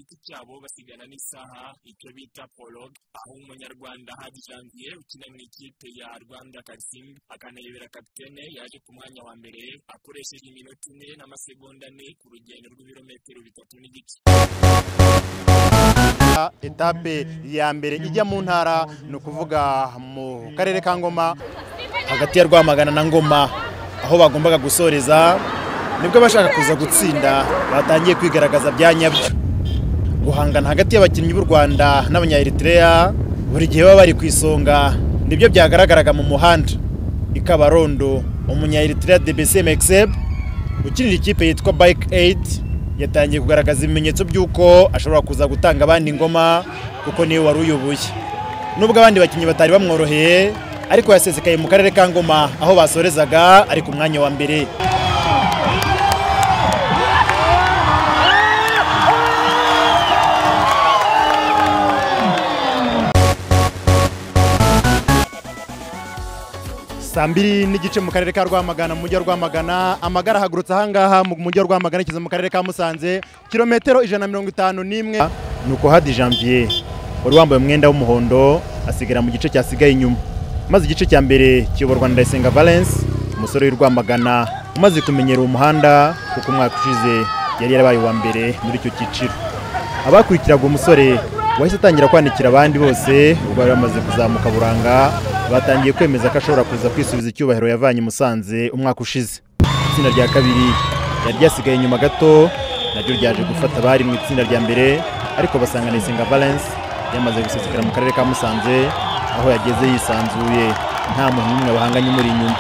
giti cyabo basigana n'isaha, icyo bita prologue, aho umunyarwanda Hadi Janvier ukina mu ikipe ya Rwanda Karisimbi akanayobera kapitene yaje ku mwanya wa mbere akoresheje iminota 4 n'amasegonda 4 ku rugendo rw'ibirometero 3.5. Etape ya mbere ijya mu ntara, ni ukuvuga mu karere ka Ngoma, hagati ya Rwamagana na Ngoma aho bagombaga gusoreza, nibwo abashaka kuza gutsinda batangiye kwigaragaza bya nyabyo. Guhangana hagati y'abakinnyi b'u Rwanda n'abanya-Eritrea buri gihe baba bari ku isonga, nibyo byagaragaraga mu muhanda. Ikabarondo umunya-Eritrea Debese Mexeb ukinira ikipe yitwa Bike Aid yatangiye kugaragaza ibimenyetso by'uko ashobora kuza gutanga abandi Ngoma, kuko niwe wari uyoboye. Nubwo abandi bakinnyi batari bamworoheye, ariko yasesekaye mu karere ka Ngoma aho basorezaga ari ku mwanya wa mbere. Saa 2:30 mu karere ka Rwamagana, mu mujyi wa Rwamagana, amagare ahagurutse ahangaha mu mujyi wa Rwamagana kiza mu karere ka Musanze, kilometero 151. Nuko Hadi Janvier wari wambaye umwenda w'umuhondo asigara mu gice cyasigaye inyuma, maze igice cya mbere kiyoborwa na Ndayisenga Valence, umusore w'i Rwamagana umaze kumenyera umuhanda kuko umwaka ushize yari yarabaye uwa mbere muri icyo cyiciro. Abakurikiraga umusore wahise atangira kwandikira abandi bose ubwo bari bamaze kuzamuka Buranga, batangiye kwemeza ko ashobora kuza kwisubiza icyubahiro yavanye Musanze umwaka ushize. Itsinda rya kabiri ryari ryasigaye inyuma gato, naryo ryaje gufata abari mu itsinda rya mbere, ariko basanga Ndayisenga Valence yamaze gusesekara mu karere ka Musanze, aho yageze yisanzuye nta muntu n'umwe bahanganye umuri inyuma.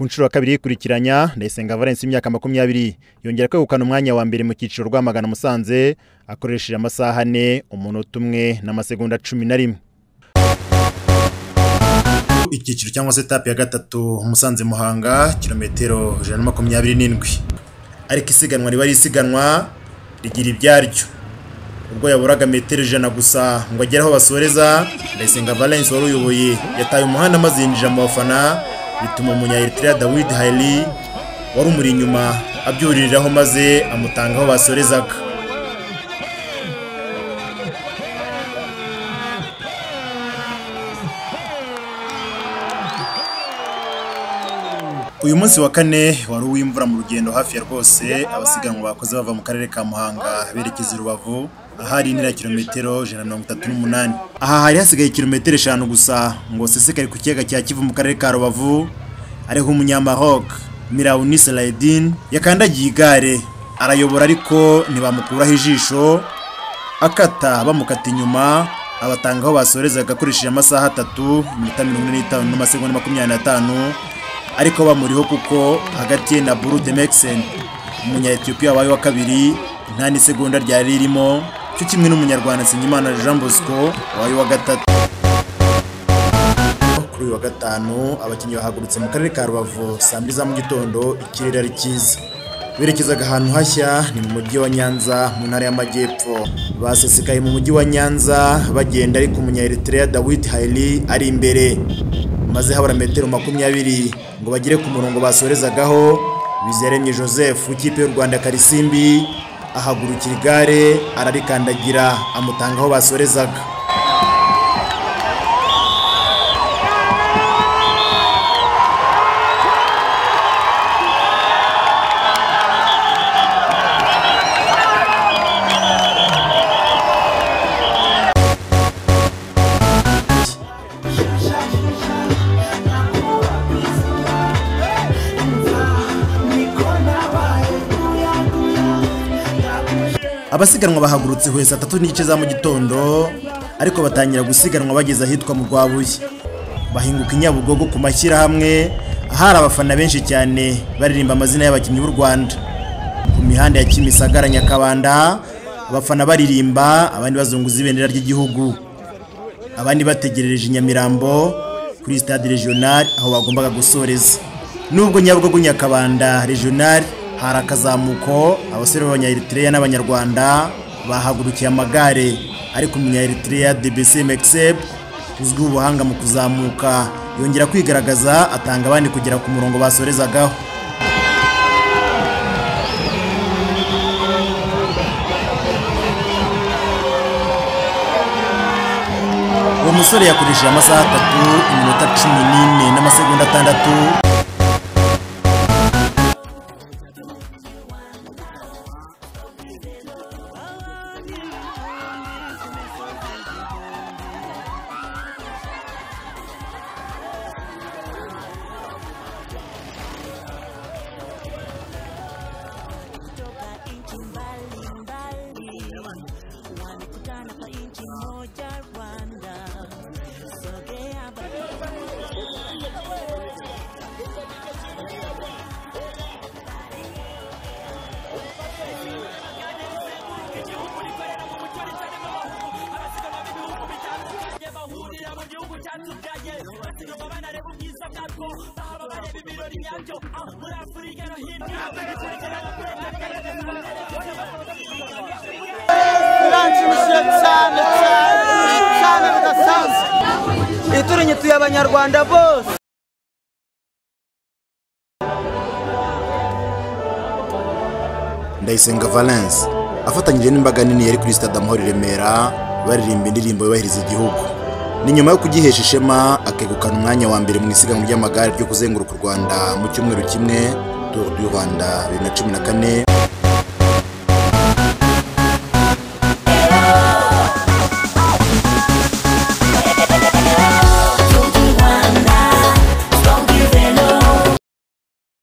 Ku nshuro ya kabiri yikurikiranya, Ndayisenga Valence y'imyaka 20 yongera kwegukana umwanya wa mbere mu cyiciro Rwamagana Musanze akoresheje amasaha 4, umunota 1 n'amasegonda 11. Icyiciro cyangwa se etape ya gatatu Musanze Muhanga, kilometero 127. Ariko isiganwa riba ari isiganwa rigira ibyaryo. Ubwo yaburaga metero 100 gusa ngo agere aho basoreza, Ndayisenga Valence wari uyoboye yataye umuhanda maze yinjira mu bafana, bituma umunya-Eritrea Dawid Haile wari umuri inyuma abyuririraho maze amutanga aho basorezaga. Uyu munsi wa kane wari uw'imvura mu rugendo hafi ya rwose abasiganwa bakoze bava mu karere ka Muhanga berekeza i Rubavu, ahari intera ya kilometero 138. Aha hari hasigaye kilometero 5 gusa ngo sesekare ku kiyaga cya Kivu mu karere ka Rubavu, ariho umunyamaroc Miraouni Saladin yakandagiye igare arayobora, ariko ntibamukuraho ijisho, akata bamukata inyuma abatanga aho basorezaga akoresheje amasaha 3, iminota 45 n'amasegonda 25, ariko bamuriho kuko hagati ye na Buru Demexen umunya-Ethiopia wabaye wa kabiri nta n'isegonda ryari ririmo, cyo kimwe n'umunyarwanda Nsengimana Jean Bosco wabaye wa gatatu. Kuri uyu wa gatanu abakinnyi bahagurutse mu karere ka Rubavu saa 2 za mu gitondo, ikirere ari cyiza. Berekezaga ahantu hashya, ni mu mujyi wa Nyanza mu ntara y'Amajyepfo. Basesekaye mu mujyi wa Nyanza bagenda, ariko umunya-Eritrea Dawid Haile ari imbere, maze habura metero 20 ngo bagere ku murongo basorezagaho. Biziyaremye Joseph w'ikipe y'u Rwanda Karisimbi ahagurukira igare ararikandagira amutanga aho basorezaga. Abasiganwa bahagurutse Huye saa 3:30 za mu gitondo, ariko batangira gusiganwa bageze ahitwa mu Rwabuye. Bahinguka i Nyabugogo ku mashyirahamwe, ahari abafana benshi cyane baririmba amazina y'abakinnyi b'u Rwanda. Ku mihanda ya Kimisagara, Nyakabanda, abafana baririmba, abandi bazunguza ibendera ry'igihugu, abandi bategerereje i Nyamirambo kuri stade regional aho bagombaga gusoreza. Nubwo Nyabugogo Nyakabanda regional hari akazamuko, abasore b'abanya-Eritrea n'abanyarwanda bahagurukiye amagare, ariko umunya-Eritrea Debese Mexeb uzwiho ubuhanga mu kuzamuka Yongera kwigaragaza, atanga abandi kugera ku murongo basorezagaho. Uwo musore yakoresheje amasaha 3, iminota 14 n'amasegonda 6. Biranshimishije cyane cyane cyane bidasanzwe. Iturinye abanyarwanda bose. Ndayisenga Valence afatanyije n'imbaga nini yari kuri Stade Amahoro i Remera, baririmba indirimbo yubahiriza igihugu. Ni nyuma yo kugihesha ishema, akegukana umwanya wa mbere mu isiganwa ry'amagare ryo kuzenguruka u Rwanda mu cyumweru kimwe, Tour du Rwanda 2014.